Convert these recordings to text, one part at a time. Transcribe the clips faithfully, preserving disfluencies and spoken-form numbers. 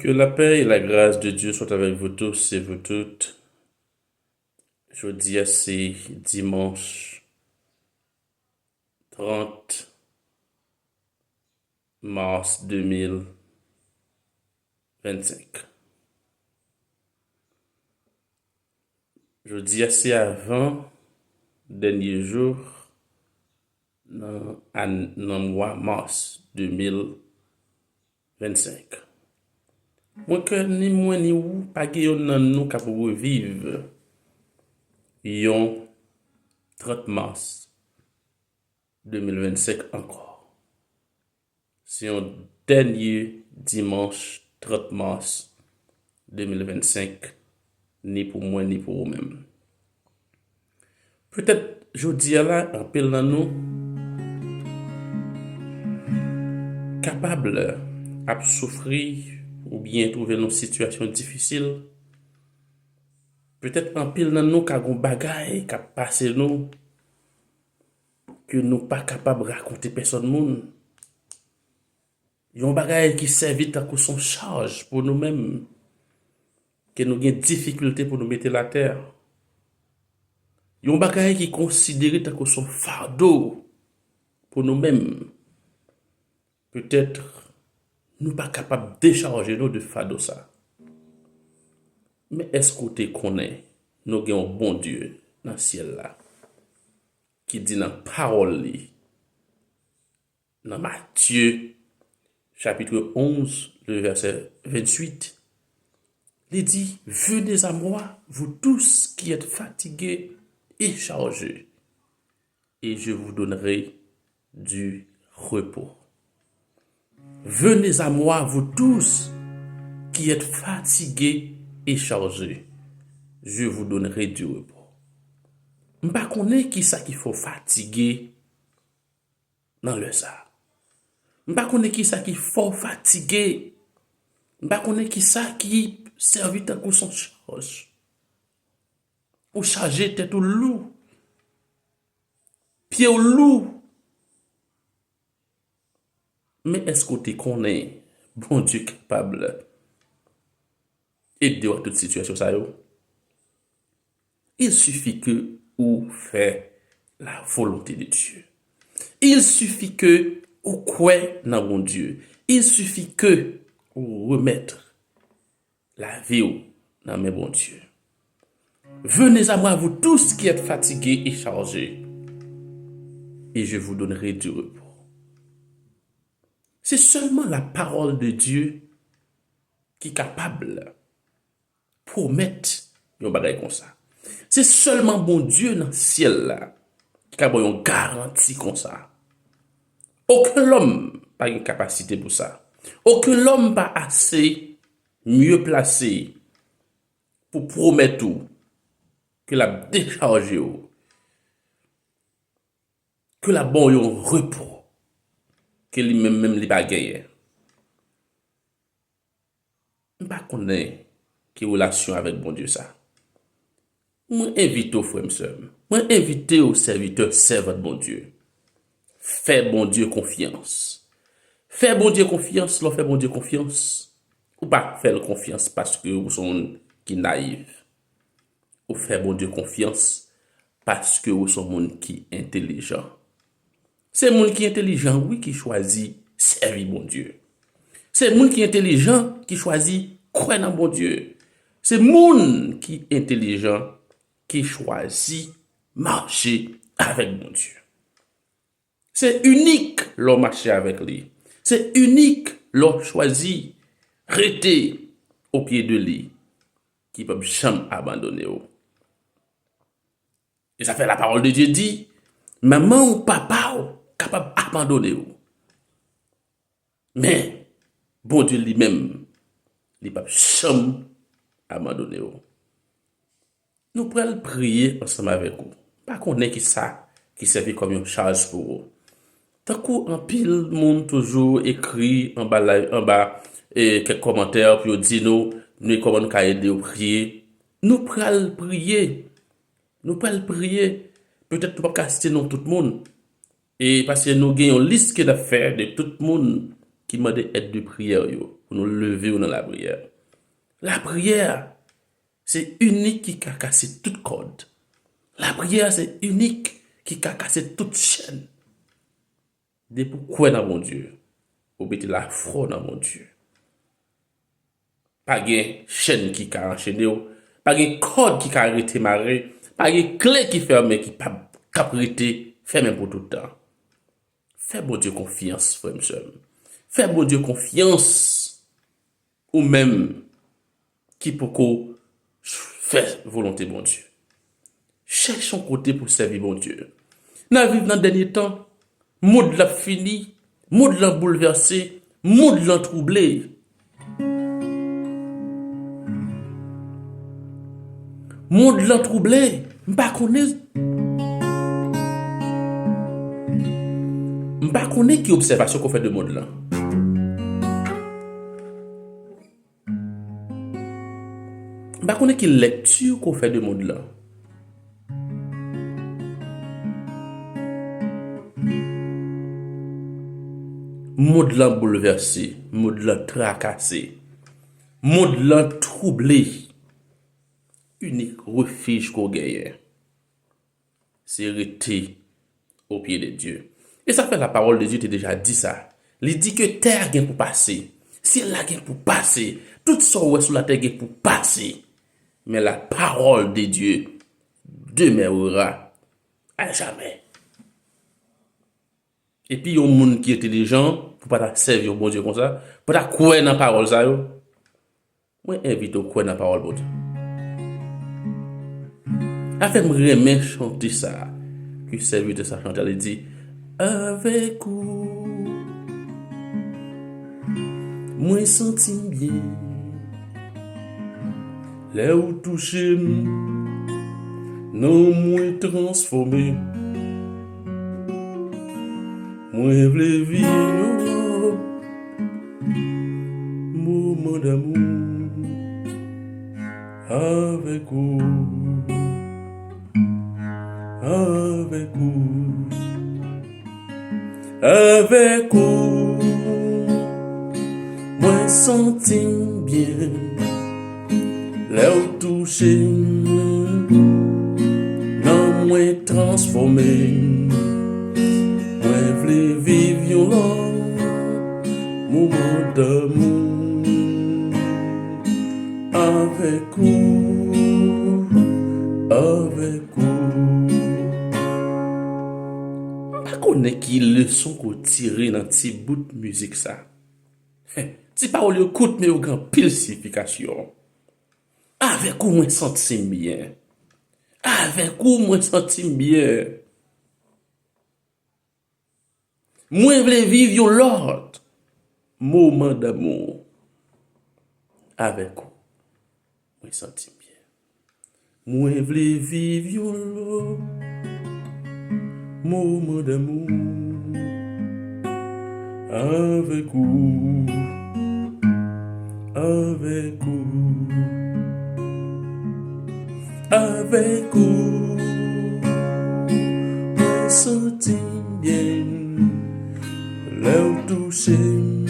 Que la paix et la grâce de Dieu soient avec vous tous et vous toutes. Jodi a se dimanch trant mas de mil vennsenk. Jodi a se avan dènye jou nan, an, nan mwa mas de mil vennsenk. Mwen kwè ni mwen ni ou pa gen yonn nan nou k ap reviv yon trant mas de mil vennsenk ankò. Se yon dènye dimanch trant mas de mil vennsenk, ni pou mwen, ni pou ou menm. Petèt jodi a la, anpil nan nou kapab ap soufri oubyen twouve l nan yon sitiyasyon difisil. Petèt anpil nan nou ka gon bagay k ap pase nou ke nou pa kapab rakonte pèsòn moun. Yon bagay ki sèvi tankou s on chaj pou nou menm, ke nou gen difikilte pou nou mete l atè. Yon bagay ki konsidere tankou s on fado pou nou menm. Petèt nou pa kapab dechaje nou de fado sa. Men èske w te konnen nou gen yon Bondye nan syèl la ki di nan pawòl li, nan Matye, chapitre onze, le verset vingt-huit, li di, Venez à moi, vous tous qui êtes fatigués et chargés, et je vous donnerai du repos. Venez à moi, vous tous qui êtes fatigués et chargés, je vous donnerai du repos. M pa konnen kisa ki fè w fatige nan lè sa. M pa konnen kisa ki fè w fatige. M pa konnen kisa ki sèvi tankou s on chaj. Ou chaje, tèt ou lou. Pye w lou. Men èske w te konnen Bondye kapab ede w ak tout sitiyasyon sa yo? Il suffit que ou fè la volonté de Dieu. Il suffit que ou kwè nan Bondye. Il suffit que ou remèt lavi w nan men Bondye. Venez à moi, vous tous qui êtes fatigués et chargés, et je vous donnerai du repos. Se sèlman la parole de Dieu ki kapab pwomèt yon bagay konsa. Se sèlman Bondye nan syèl la ki ka ba w yon garanti konsa. Okenn lòm pa gen kapasite pou sa. Okenn lòm pa ase mye plase pou pwomèt ou ke l ap dechaje w, ke l ap ba w yon repo ke li menm menm li pa genyen. M pa konnen ki relasyon avèk Bondye sa. Mwen envite w, frè m, sè m. Mwen envite w, sèvitè, sèvant Bondye. Fè Bondye konfyans. Fè Bondye konfyans, lè w fè Bondye konfyans, ou pa fè l konfyans paske ou se yon moun ki nayif. Ou fè Bondye konfyans paske ou se yon moun ki entelijan. Se moun ki entelijan, wi, ki chwazi sèvi Bondye. Se moun ki entelijan ki chwazi kwè nan Bondye. Se moun ki entelijan ki chwazi mache avèk Bondye. Se inik lè w mache avèk li. Se inik lè w chwazi rete o pye de li ki p ap janm abandone w. E sa fè la parole de Dieu di, manman w, papa w kapab abandone w. Men, Bondye li menm, li p ap janm abandone w. Nou pral priye ansanm avèk ou. Pa konnen ki sa ki sèvi kòm yon chaj pou ou. Tankou anpil moun toujou ekri anba live, anba, e, kèk kòmantè pou yo di nou, nou kòman nou ka ede yo priye. Nou pral priye. Nou pral priye. Petèt nou p ap ka site non tout moun. E paske nou gen yon lis ke n ap fè de tout moun ki mande èd de priyè yo. pou nou leve yo nan lapriyè. Lapriyè, se inik ki ka kase tout kòd. Lapriyè, se inik ki ka kase tout chèn. Depi w kwè nan Bondye, ou mete lafwa w nan Bondye. Pa gen chèn ki ka anchene w, pa gen kòd ki ka rete mare, pa gen kle ki fèmen ki p ap, k ap rete fèmen pou tout tan. Fè Bondye konfyans, frè m, sè m. Fè Bondye konfyans, ou menm ki poko fè volonte Bondye. Chèche yon kote pou sèvi Bondye. N ap viv nan dènye tan. Mond lan ap fini. Mond lan boulvèse. Mond lan twouble. Mond lan twouble. M pa konnen. M pa konnen ki obsèvasyon ke w fè de mond lan. M pa konnen ki lèkti ke w fè de mond lan. Mond lan boulvèse, mond lan trakase, mond lan twouble. Inik refij ke w genyen, se rete o pye de Dye. E sa fè la pawòl de Dye te deja di sa. Li di ke tè a gen pou pase, syèl la gen pou pase, tout sa w wè sou latè gen pou pase. Men la parole de Dieu demeurera à jamais. Epi yon moun ki entelijan, pou pa ta sèvi yon Bondye konsa, pou ta kwè nan pawòl sa yo, mwen envite w kwè nan pawòl Bondye. Afè m renmen chante sa ke sèvitè sa chante, li di, avèk ou, mwen santi m byen. Lè ou touche m, nanm mwen transfòme. Mwen vle viv yon lòt moman damou avèk ou, avèk ou. Avèk ou, mwen santi m byen. Lè w touche m, nanm mwen transfòme. Mwen vle viv yon lòt moman damou avèk ou, avèk ou. M pa konnen ki leson ke w tire nan ti bout mizik sa. Ti pawòl yo kout, men yo gen anpil siyifikasyon. Avèk ou, mwen santi m byen. Avèk ou, mwen santi m byen. Mwen vle viv yon lòt moman damou avèk ou. Mwen santi m byen. Mwen vle viv yon lòt moman damou avèk ou, avèk ou, avèk ou. Mwen santi m byen. Lè w touche m,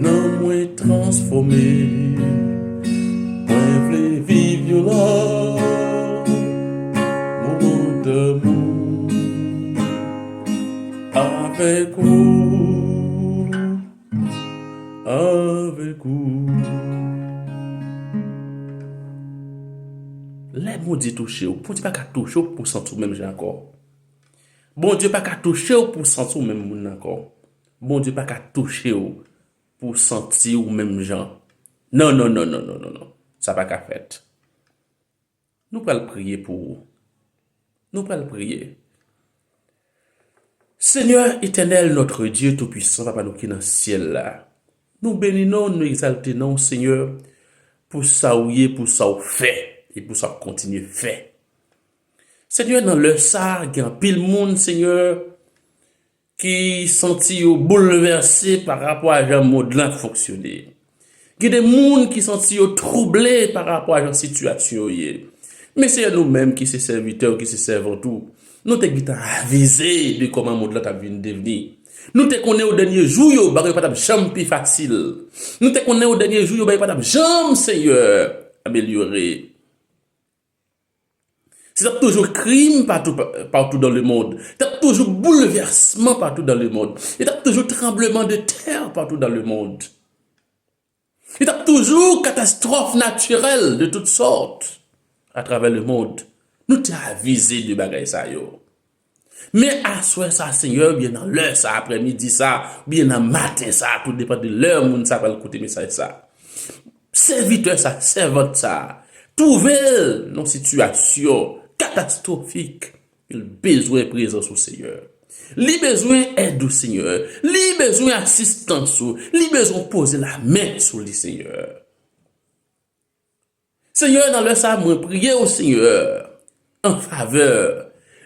nanm mwen transfòme. Mwen vle viv yon lòt moman damou avèk ou, avèk ou. Lè Bondye touche w, Bondye pa ka touche w pou w santi w menm jan ankò. Bondye pa ka touche w pou w santi w menm moun nan ankò. Bondye pa ka touche w pou w santi w menm jan. Non, non, non, non, non, non, non. Sa pa ka fèt. Nou pral priye pou ou. Nou pral priye. Senyè etènèl, notre Dieu tout-puissant, Papa nou ki nan syèl la, nou beni non w, nou egzalte non w, Senyè, pou sa w ye, pou sa w fè, e pou sa w kontinye fè. Senyè, nan lè sa a, gen anpil moun, Senyè, ki santi yo boulvèse pa rapò a jan mond lan ap fonksyone. Gen de moun ki santi yo twouble pa rapò a jan sitiyasyon yo ye. Men Senyè, nou menm ki se sèvitè w, ki se sèvant ou, nou te gentan avize de kòman mond lan t ap vin devni. Nou te konnen o dènye jou yo, bagay yo pa t ap janm pi fasil. Nou te konnen o dènye jou yo, bagay yo pa t ap janm, Senyè, amelyore. Se t ap toujou krim patou, patou dans le monde. Se t ap toujou boulvèsman patou dans le monde. Se t ap toujou tranbleman de tè patou dans le monde. Se t ap toujou katastwòf natirèl de tout sòt atravè le monde. Nou te avize de bagay sa yo. Men aswè sa, Senyè, oubyen nan lè sa, aprèmidi sa, oubyen nan maten sa, tou depann de lè moun sa pral koute mesaj sa. Sèvitè sa, sèvant sa, twouve l nan yon sitiyasyon katastwofik. Li bezwen prezans ou, Senyè. Li bezwen èd ou, Senyè. Li bezwen asistans ou. Li bezwen poze lamen sou li, Senyè. Senyè, nan lè sa, mwen priye w, Senyè, an favè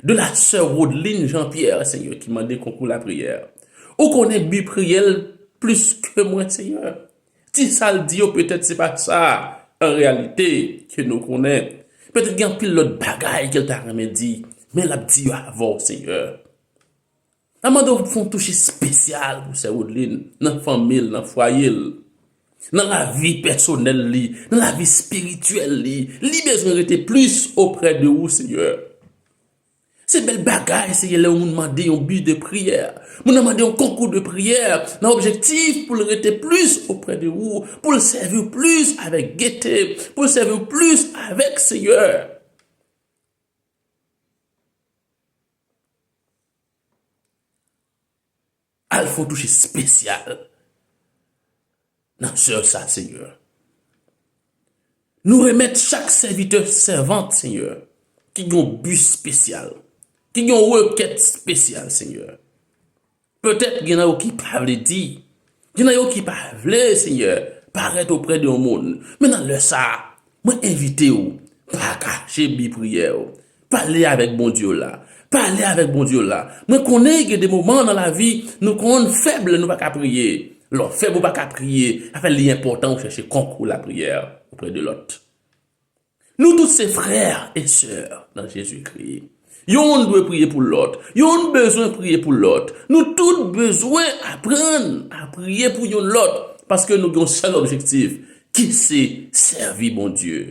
de la sè Rodeline Jean-Pierre, Senyè, ki mande konkou lapriyè. Ou konnen bi priyè l plis ke mwen, Senyè. Ti sa l di yo, petèt se pa sa, an reyalite, ke nou konnen. Petèt gen anpil lòt bagay ke l ta renmen di, men l ap di yo avè w, Senyè. N ap mande w fè yon touche espesyal pou sè Woodline, nan fanmi l, nan fwaye l, nan lavi pèsonèl li, nan lavi espirityèl li. Li bezwen rete plis oprè de ou, Senyè. Se bèl bagay, Senyè, lè yon moun mande yon bi de priyè. Moun nan mande yon konkou de priyè, nan objektif pou l rete plis oprè de ou, pou l sèvi w plis avèk gete, pou l sèvi w plis avèk Senyè. Al fè yon touche espesyal nan sè sa, Senyè. Nou remèt chak sèvitè, sèvant, Senyè, ki gen yon bi espesyal, ki gen yon rekèt espesyal, Senyè. Petèt gen nan yo ki pa vle di, gen nan yo ki pa vle, Senyè, parèt oprè de yon moun. Men nan lè sa a, mwen envite w, pa kache bi priyè w. Pale avèk Bondye w la. Pale avèk Bondye w la. Mwen konnen gen de moman nan lavi, nou konn fèb lè nou pa ka priye. Lè w fèb ou pa ka priye, sa fè li enpòtan ou chèche konkou lapriyè oprè de lòt. Nou tout se frè e sè nan Jezikri. Yonn dwe priye pou lòt. Yonn bezwen priye pou lòt. Nou tout bezwen aprann a priye pou yonn lòt. Paske nou gen yon sèl objektif, ki se sèvi Bondye.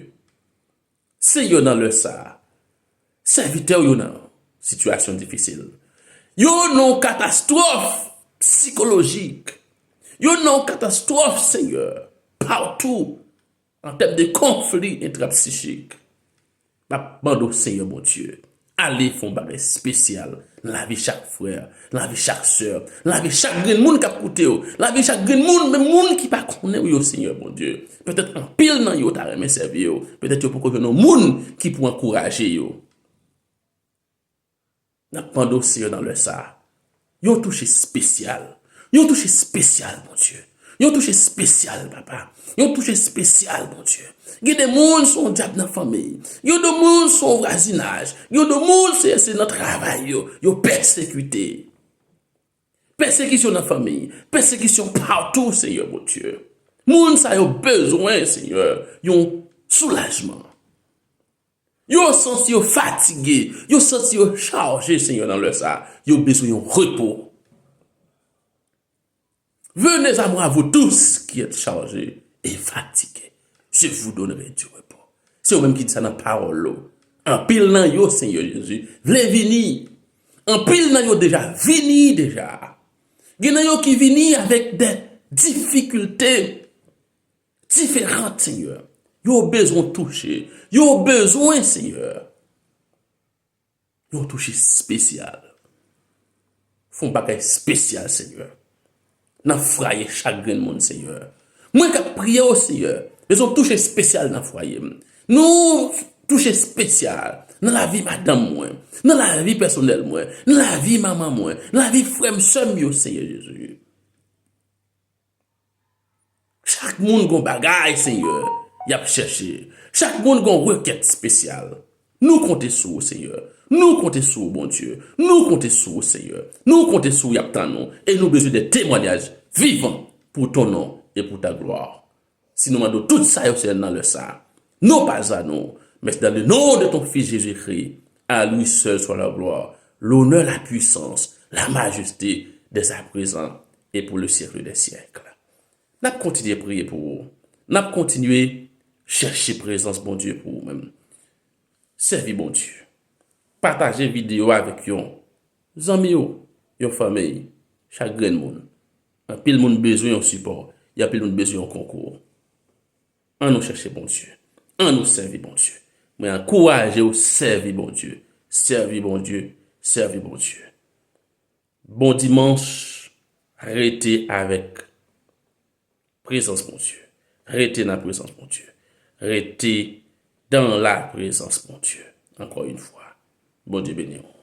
Senyè, nan lè sa a, sèvitè w yo nan sitiyasyon difisil. Yo nan yon katastwòf sikolojik. Yo nan yon katastwòf, Senyè, patou, an tèm de konfli entrapsichik. M ap mande w, Senyè Bondye, ale fè yon bagay espesyal nan lavi chak frè, nan lavi chak sè, nan lavi chak grenn moun k ap koute w, nan lavi chak grenn moun, menm moun ki pa konnen w yo, Senyè Bondye. Petèt anpil nan yo ta renmen sèvi w, petèt yo poko jwenn yon moun ki pou ankouraje yo. N ap mande w, Senyè, nan lè sa a, yon touche espesyal. Yon touche espesyal, Bondye. Yon touche espesyal, Papa. Yon touche espesyal, Bondye. Gen de moun se yon dyab nan fanmi. Gen de moun se yon vwazinaj. Gen de moun se, se nan travay yo. Yo pèsekite. Pèsekisyon nan fanmi. Pèsekisyon patou, Senyè Bondye. Moun sa yo bezwen, Senyè, yon soulajman. Yo santi yo fatige, yo santi yo chaje, Senyè, nan lè sa a. Yo bezwen yon repo. Venez à moi, vous tous qui êtes chargés et fatigués, je vous donnerai du repos. Se ou menm ki di sa nan pawòl ou. Anpil nan yo, Senyè Jezi, vle vini. Anpil nan yo deja vini deja. Gen nan yo ki vini avèk de difikilte diferan, Senyè. Yo bezwen touche. Yo bezwen, Senyè, yon touche espesyal. Fè yon bagay espesyal, Senyè. Nan fwaye chak grenn moun, Senyè. Mwen k ap priye w, Senyè, bezwen touche espesyal nan fwaye m. Nou touche espesyal nan lavi madanm mwen, nan lavi pèsonèl mwen, nan lavi manman mwen, nan lavi frè m, sè m yo, Senyè Jezi. Chak moun gon bagay, Senyè, y ap chèche. Chak moun gon rekèt espesyal. Nou konte sou ou, Senyè. Nou konte sou ou, Bondye. Nou konte sou ou, Senyè. Nou konte sou ou, y ap tann ou. E nou bezwen de temwanyaj vivan pour ton nom et pour ta gloire. Si nou mande w tout sa yo, Senyè, nan lè sa a, non pas à nous, mais dans le nom de ton Fils Jésus-Christ, à lui seul soit la gloire, l'honneur, la puissance, la majesté, dès à présent et pour le siècle des siècles. N ap kontinye priye pou ou. N ap kontinye chèche prezans Bondye pou ou menm. Sèvi Bondye. Pataje videyo avèk yon zanmi ou, yon fanmi, chak grenn moun. Anpil moun bezwen yon sipò, anpil moun bezwen yon konkou. Ann nou chèche Bondye. Ann nou sèvi Bondye. Mwen ankouraje w sèvi Bondye. Sèvi Bondye. Sèvi Bondye. Bon dimanch. Rete avèk prezans Bondye. Rete nan prezans Bondye. Rete dans la présence Bondye. Encore une fois. Bondye beni w.